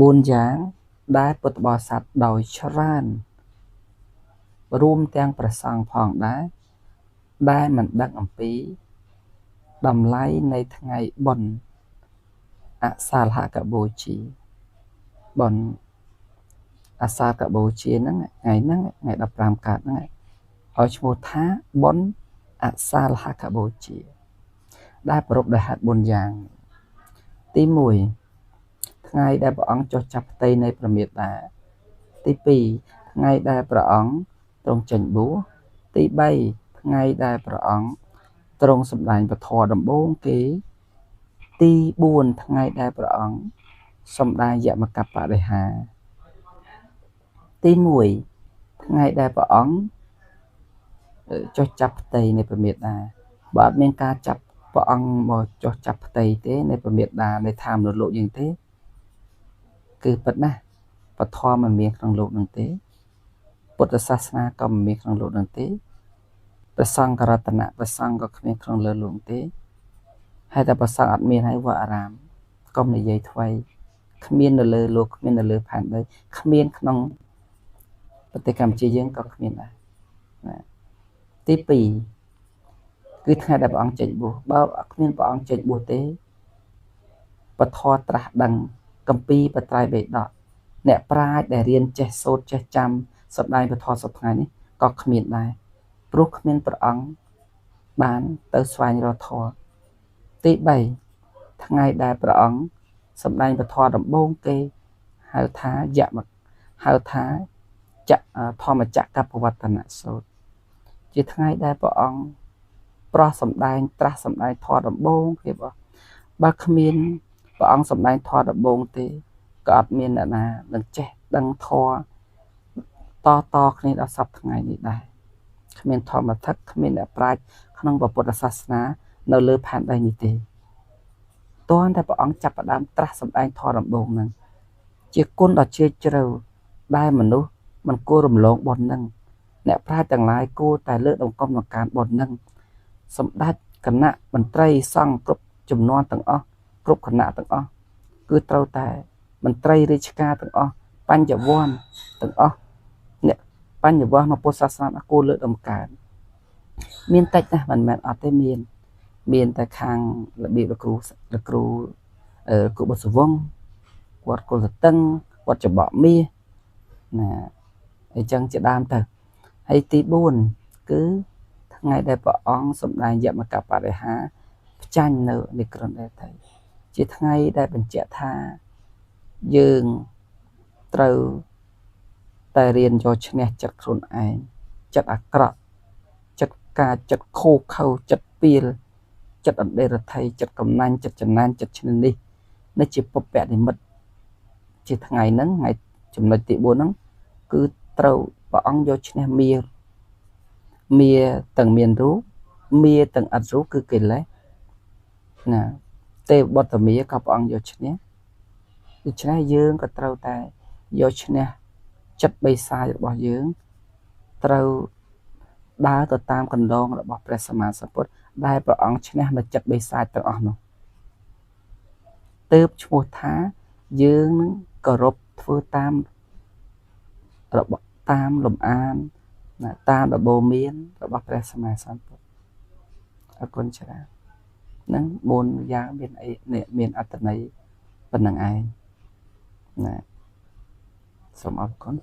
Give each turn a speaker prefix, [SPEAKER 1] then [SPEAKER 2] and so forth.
[SPEAKER 1] 4យ៉ាងដែលពុទ្ធបរិស័ទដោយច្រើនរួមទាំងព្រះសង្ឃផងដែរដែលមិនដឹងអំពីតម្លៃនៃថ្ងៃបុណ្យអសាលហកបូជាបុណ្យអសាលកបូជាហ្នឹងថ្ងៃហ្នឹងថ្ងៃ15កើតហ្នឹងឲ្យឈ្មោះថាបុណ្យអសាលហកបូជាដែលប្រពដោយហេតុ4យ៉ាងទី1ថ្ងៃដែលព្រះអង្គចុះចាប់ផ្ទៃនៃព្រះមេដាទី2ថ្ងៃដែលព្រះអង្គទ្រង់ចេញបួសទី3ថ្ងៃដែលព្រះអង្គទ្រង់សម្ដែងពធដំបូងគេទី4ថ្ងៃដែលព្រះអង្គសម្ដែងយមកបរិហាទី1ថ្ងៃដែលព្រះអង្គចុះចាប់ផ្ទៃនៃព្រះមេដាបើអត់មានការចាប់ព្រះអង្គមកចុះចាប់ផ្ទៃទេនៃព្រះមេដានៃឋានមនុស្សលោកយើងទេគឺពិតណាស់ពធមិនមានក្នុងលោកនឹងទេពុទ្ធសាសនាក៏មិនមានក្នុងលោកនឹងទេព្រះសង្ឃរតនៈព្រះសង្ឃក៏គ្មានក្នុងលើលោកទេហើយតែព្រះសង្ឃអត់មានហើយវត្តអារាមកុំនិយាយថ្វីគ្មាននៅលើលោកគ្មាននៅលើផែនដីគ្មានក្នុងប្រទេសកម្ពុជាយើងក៏គ្មានដែរណាទី2គឺថ្ងៃដែលព្រះអង្គចេញបួសបើគ្មានព្រះអង្គចេញបួសទេពធត្រាស់ដឹងគម្ពីរបត្រៃបិដកអ្នកប្រាជ្ញដែលរៀនចេះសូត្រចេះចាំសម្ដែងពធសប្តាហ៍នេះក៏គ្មានដែរព្រោះគ្មានព្រះអង្គបានទៅស្វែងរកធម៌ទី3ថ្ងៃដែលព្រះអង្គសម្ដែងពធដំបូងគេហៅថាយមហៅថាចធម្មចក្រកបវត្តនសូត្រជាថ្ងៃដែលព្រះអង្គប្រោះសម្ដែងត្រាស់សម្ដែងធម៌ដំបូងគេបើគ្មានព្រះអង្គសម្ដែងធម៌ដំបូងទេក៏អត់មានអ្នកណានឹងចេះដឹងធម៌តគ្នាដល់សប្តាហ៍ថ្ងៃនេះដែរគ្មានធម្មថឹកគ្មានអ្នកប្រាជ្ញក្នុងពុទ្ធសាសនានៅលើផែនដីនេះទេទាន់តែព្រះអង្គចាប់ផ្ដើមត្រាស់សម្ដែងធម៌ដំបូងហ្នឹងជាគុណដ៏ជ្រាលជ្រៅដែលមនុស្សមិនគួររំលងបុណ្យហ្នឹងអ្នកប្រាជ្ញទាំងឡាយគួរតែលើកតម្កុំក្នុងការបុណ្យហ្នឹងសម្ដេចគណៈមន្ត្រីសង្ឃគ្រប់ចំនួនទាំងអស់គ្រប់គណៈទាំងអស់គឺត្រូវតែមន្ត្រីរាជការទាំងអស់បញ្ញវន្តទាំងអស់អ្នកបញ្ញវន្តក្នុងពុទ្ធសាសនាគួរលើកតម្កើងមានតិចណាស់មិនមែនអត់ទេមានតែខាងរបៀបលោកគ្រូគ្រូបុស្សវង្សវត្តគុលតឹងវត្តច្បកមាសណាអញ្ចឹងជាដើមទៅហើយទី4គឺថ្ងៃដែលព្រះអង្គសម្ដែងយមកបរិហាផ្ចាញ់នៅនិក្រនដេថៃជាថ្ងៃដែលបញ្ជាក់ថាយើងត្រូវតែរៀនយកឈ្នះចិត្តខ្លួនឯងចិត្តអាក្រក់ចិត្តការចិត្តខូខើចិត្តពីលចិត្តអន្តរថៃចិត្តកំណាញ់ចិត្តចំណែនចិត្តឈ្នះនេះនេះជាពុព្វនិមិត្តជាថ្ងៃហ្នឹងថ្ងៃចំណុចទី4ហ្នឹងគឺត្រូវព្រះអង្គយកឈ្នះមាទាំងមានរូបមាទាំងអត់រូបគឺកិលេសណាទេវបុត្រមាក៏ព្រះអង្គយកឈ្នះដូច្នេះយើងក៏ត្រូវតែយកឈ្នះចិត្តបិសាចរបស់យើងត្រូវដើរទៅតាមកន្លងរបស់ព្រះសម្មាសម្ពុទ្ធដែលព្រះអង្គឈ្នះនៅចិត្តបិសាចទាំងអស់នោះទើបឈ្មោះថាយើងនឹងគោរពធ្វើតាមរបស់តាមលំអានតាមដំបូន្មានរបស់ព្រះសម្មាសម្ពុទ្ធអរគុណច្រើនហ្នឹង4យ៉ាងមានអីមានអត្ថន័យប៉ុណ្្នឹងឯងណាសូមអរគុណ